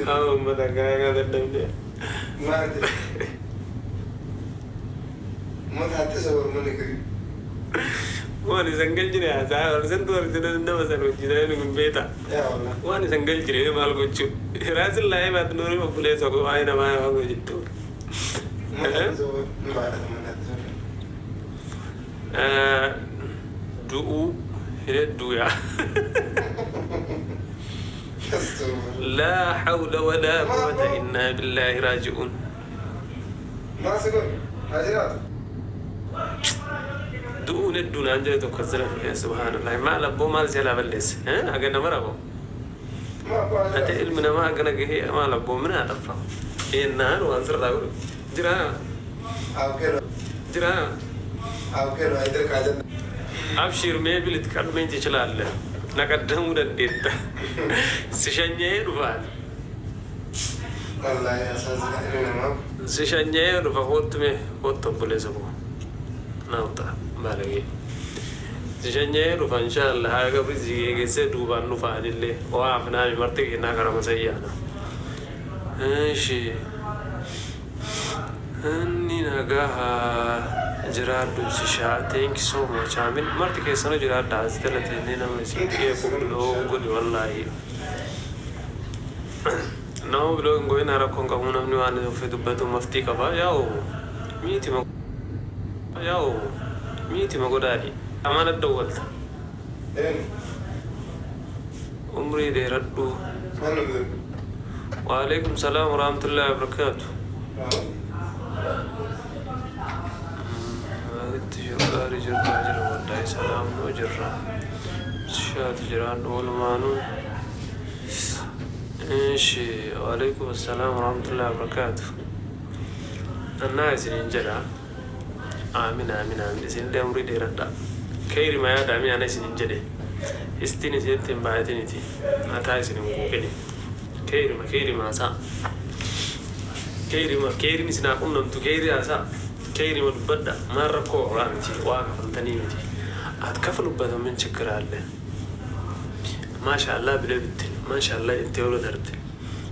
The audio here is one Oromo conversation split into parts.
Haa uummata gaagaa dadhabne. Maal jedhe? Uummata hattisa mormonni kiri. Waan isan galchine haasaa horsentu horsina nama san hojjetan kun beeta. Yaa wallah. Waan isan galchine maal gochuu? Raasin laayee baat nuuri obboleessa koo waa'ee namaa waan hojjettu. Uummata hattisa maal uummata hattisa. Du'uu hidhadhuu yaa. لا حول ولا قوة إنا بالله راجعون. Maal si godhe? Haa jiraatu. Du'uun hedduu naan jedhe tokko as jala dhufe. Subhaanallah, maal abboo, maal jalaa balleesse? Haga nama rabo. Maal abboo haa ate jiraatu. Ilmi namaa hagana gahee maal abboo mina adaffa ennaan waan sirraa godhu jira. Awkeeroo. Jira. Awkeeroo haa dirqaa jenna. Abshir, maybe ልትቀድመኝ ትችላለህ። Na qaddamuu dandeetta. Si shanya'ee dhufaan. Wallaahi asaasina ilmi namaa. Si shanya'ee dhufa. Kottu mee, kottu obboleessa koo, naawta baalagee. Si shanya'ee dhufa inshaallah. Haa gabri si geessee duubaan dhufa anillee waa afnaami marti kennaa karama sayyaana. እሺ inni nagaa jiraadhu sishaa. Thank you so much. Amin, marti keessanuu jiraadha. As jala teennee nama isin qeequ block godhi. Wallaahi nama block hin godhin, rakkoon qabu. Namni waan ofii dubbatu maftii qaba. Yaa'u miitima, yaa'u miitima godhaadhi. Amana dawwalta. Eenyu? Umrii dheeradhu. Maal nu godhe? وعليكم السلام ورحمة الله وبركاته. Itti jiru gaarii jirtu jira. Wallaahi salaam nuu jirra. Shaati jiraan walumaanuu. እሺ وعليكم السلام ورحمة الله وبركاته. Annaa isinin jedha. Aamin, aamin, aamin. Isinillee umrii dheeradha. Keeyri yaada ami ana isinin jedhe. Istiin isinitti hin baay'atiniti. Mataa isin hin quuqini. Keeyrima, keeyrima haasaa. Keeyrima, keeyrin isin haa qunnamtu, keeyri haasaa. Keeyrima dubbadha. Maal rakkoo qabaa miti. Waa kafaltanii miti. At kafalubbata ምን ችግር አለ? Maashaallah bilee bitte. Maashaallah jettee ola darte.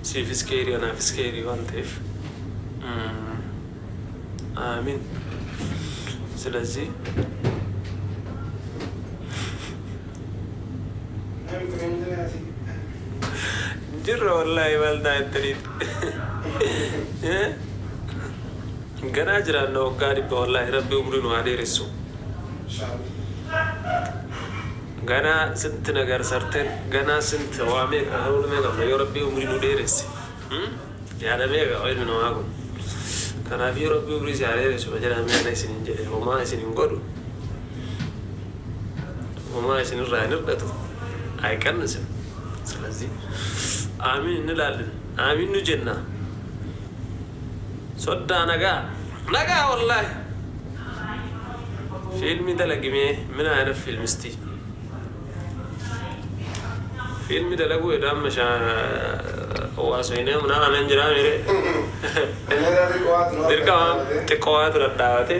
Siifis keeyrii, anaafis keeyrii waan ta'eef. Aamin. ስለዚህ Namni kun hin jiraati. Jirra wallaahi, maal taa'ettaniit ganaa jiraanna waggaa 100. Wallaahi rabbi umrii nu haa dheeressu. Inshaallah. ገና ስንት ነገር ሰርተን ገና ስንት waa meeqa haruun qabna yoo rabbi umrii nu dheeresse. Yaadamee qaba ilmi namaa kun. Kanaaf yoo rabbi umrii si haa dheeressu jedhamee ana isinin jedhe, homaa isin hin godhu, homaa isin irraa hin hir'atu, አይቀንስም። ስለዚህ አሚን እንላለን። አሚን nu jenna. Soddaa nagaa nagaa. Wallaahi fiilmi dalagimee ምን አይነት ፊልም? እስቲ fiilmi dalaguu jedhaan mashaa waasoyinee ምናምን jira mire. Dirqama xiqqoo waatu dhadhaabate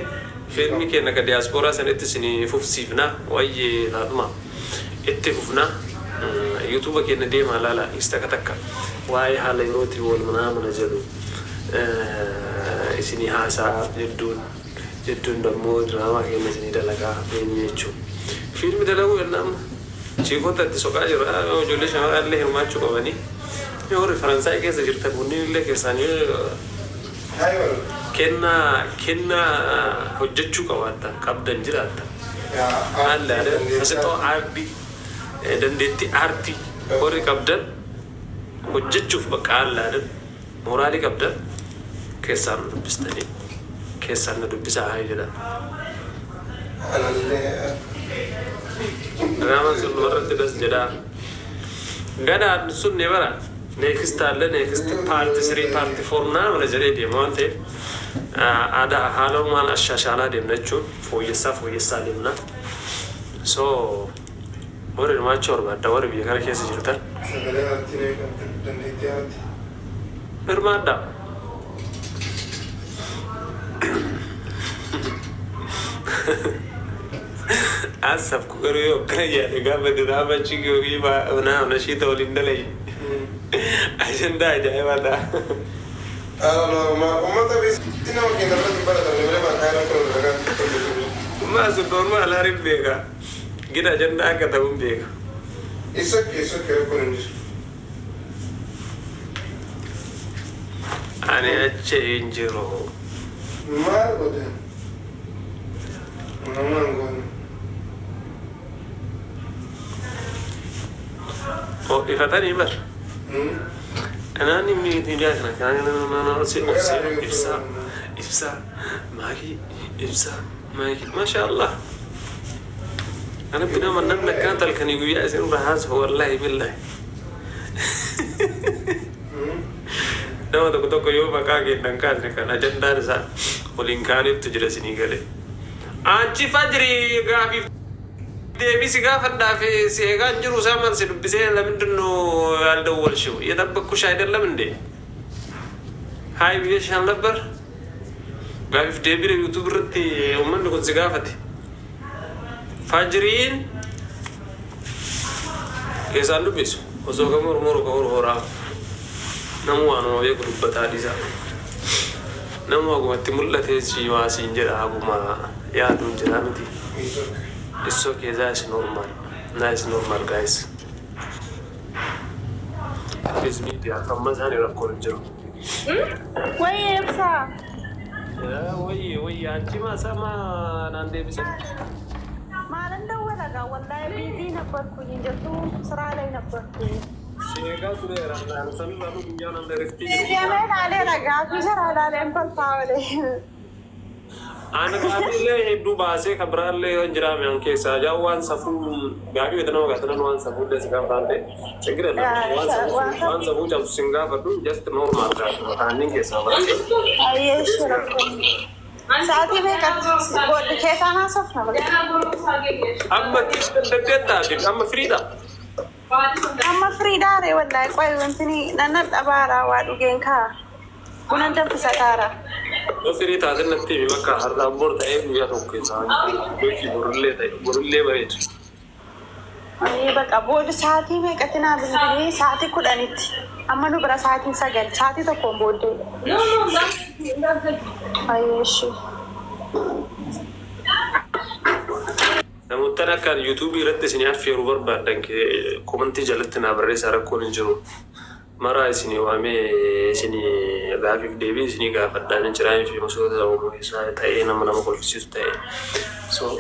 fiilmi keenya ka diyaaspooraa sanitti isinii fufsiifna. Wayyee taatuma itti fufna. YouTube keenya deemaa laala. Is takka takka waa'ee haala yerootii wal ምናምን jedhu isinii haasaa jedhuun jedhuun dammoo diraamaa keenya isinii dalagaa eenyu jechuudha. Fiilmi dalaguu jennaan chiikota itti soqaa jiru, ijoollee shamaraa illee hirmaachuu qabanii. Yoo warri Faransaay keessa jirtan kunniin illee keessaan kennaa kennaa hojjechuu qabaattan qabdan jiraattan. Haalli asixoo aartii, dandeettii aartii warri qabdan, hojjechuuf bakka haala mooraalii qabdan keessaan nu dubbistanii keessaan nu dubbisaa haa jedhan. Diraamaan sun dhumarratti das jedhaa. Ganaan sun ne bara next አለ, next part three, part four ምናምን jedhee deema waan ta'eef aadaa haalumaan ashaashaalaa deemna jechuun fooyyessaa fooyyessaa deemna. So warri hirmaachuu barbaadda, warri biyya kana keessa jirtan Sagalee aartii dandeettii aartii. Hirmaadhaa. Asabku garuu yoo akkana jedhe gaafa diraama chigii ምናምን ashiita waliin dalayi. Ajandaa ajaa'ibaa ta'a. Uummata beeksisni nama keenya irratti baratamne malee maqaa rakkoo dalagaa. Maa sun normaal harin beeka. Gina ajandaa akka ta'u hin beeka. Isa keessatti rakkoon hin jiru. Ani achi hin jiru. Maal godhe? Namaan goone. Oh, ifatanii bar. Anaan miidiyaa kana kana obsee ibsaa ibsaa maakii ibsaa maakii, maasha Allah. Anatti nama namni akkaan talkanii guyyaa isin irra haasa'u, wallaahi billahi. Nama tokko tokko yoo maqaa kennan kaasne kan ajandaan isaa waliin kaanitti jira isinii galee. Anchi fajri gaafiif deebii si gaafadhaaf si eegaan jiru isaa maal si dubbisee ለምንድን ነው ያልደወልሽው? እየጠበቅኩሽ አይደለም እንዴ? Hi ብዬሽ አልነበር? Gaafiif deebii YouTube irratti uummanni kun si gaafate. Fajriin keessaan dubbisu osoo ka mormoru ka horhoraa namu waanuma beeku dubbataa dhiisa. Namu hagumatti mul'atee si waa siin jedha, haguma yaaduun jira miti. It's okay, that's normal. That's normal, guys. This media amma isaanii rakkoon hin jiru. Way ibsaa. Wayyi wayyi, anchi maasaa naan deebise. Maalan dawwalagaa, wallahi busy ነበርኩኝ እንጀቱ ስራ ላይ ነበርኩኝ። Sheegaa tureera naan sanirraa guyyaan an riftii jiru. Deemee laalee gaaffii jara laaleen kolfaa oole. Ani gaafiilee hedduu baasee kan biraallee yoo hin jiraame an keessaa jaa waan safuu gaafii wayita nama gaafatan waan safuu illee si gaafatan ta'e ችግር የለም. Waan safuu, waan safuu cabsu sin gaafadhu, just normal gaafii kaannin keessaa baasee. Ayyee rakkoon. Sa'aatii meeqatti booddee keessaan haasofna bakka. Amma dandeettaa amma firiidha. Amma firiidaare wallahi qoy wantini nanna dhabaara waa dhugeen kaa. Buna danfisataara. Yoo firii taate natti himi, bakka har'aan bor ta'ee guyyaa tokko keessaa yookiin borillee ta'e borillee bareeda. Ayyee bakka booda sa'aatii meeqatti naa bilbilee, sa'aatii 10tti. Amma nu bira sa'aatiin 9, sa'aatii tokkoon booddee. Ayyee ishee. Namoota akkaan YouTubeii irratti isin affeeruu barbaadan commentii jalatti naa barreessaa, rakkoon hin jiru. Maraa isinii waamee isinii gaafiif deebii isinii gaafadhaan hin jiraa fi gosoota Oromoo keessaa ta'ee nama nama kolfisiisu ta'e. So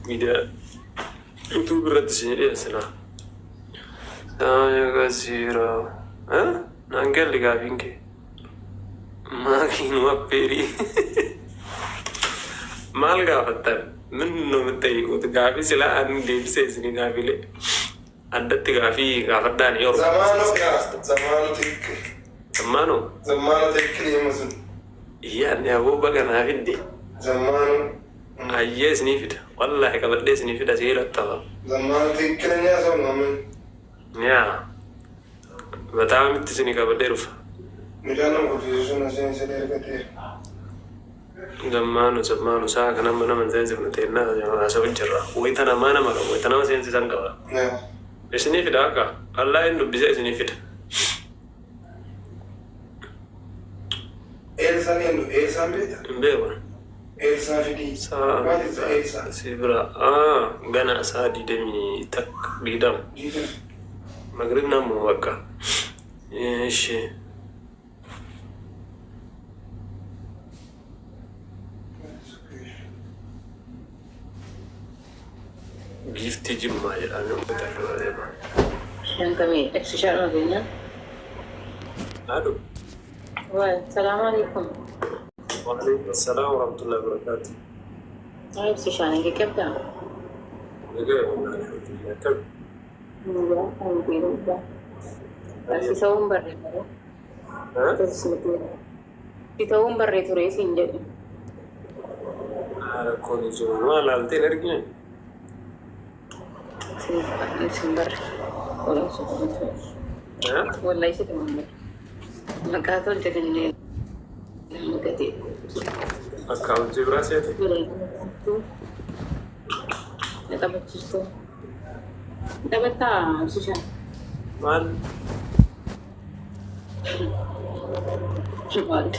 miidiyaa YouTubeii irratti isinii dhiyeessina. Saaya zero. Naan galli gaafiin kee. Maakiin waffeerii. Maal gaafattan? ምን ነው የምትጠይቁት? Gaafii sila an deebisee isinii gaafiilee addatti gaafii gaafadhaan yoo Zamaanu yaa zamaanu ትክክል. Zammaanoo. Zamaanu ትክክል ይመስል. Yaadni aboo baga naa fidde. Zamaanu. Ayyee isinii fida. Wallaahi qabadhee isinii fida see lattafa. Zamaanu ትክክለኛ ሰው ነው። ምን Yaa በጣም itti isinii qabadhee dhufa. Mucaan nama kolfisiisuun asiin sadii argateera. Zammaanu zammaanu saa kan amma nama hin seensifne teennaa haasa'u jirra. Wayita namaa nama qabu, wayita nama seensisan qaba. Yaa. Isinii fida akka Allah hin dubbisee isinii fida. Eelsaan eenyu? Eelsaan beektaa? Hin beeku. Eelsaa fidii. Saa What is Eelsaa? si bira gana saa 21, 20. Diidan. Magrib namu bakka. እሺ. Giiftii Jimmaa jedhaan uummata irra. Shantamii ibsishaadhuma keenya. Adu. Waay, salaamu alaikum. وعليكم السلام ورحمة الله وبركاته. Maa ibsishaan hin qabdaa? Egaa alhamdulillah. Kam? Si ta'uun barree ture. Si ta'uun barree ture siin jedhu. Rakkoon jiru maal laaltee hin argine? Sin barre. Wallahi si ta'uun barre. Maqaa tolche kan maqatee. Akkaawuntii biraa seete? Na taphachiistu. Taphattaa ibsishaan. Maal? Maaltu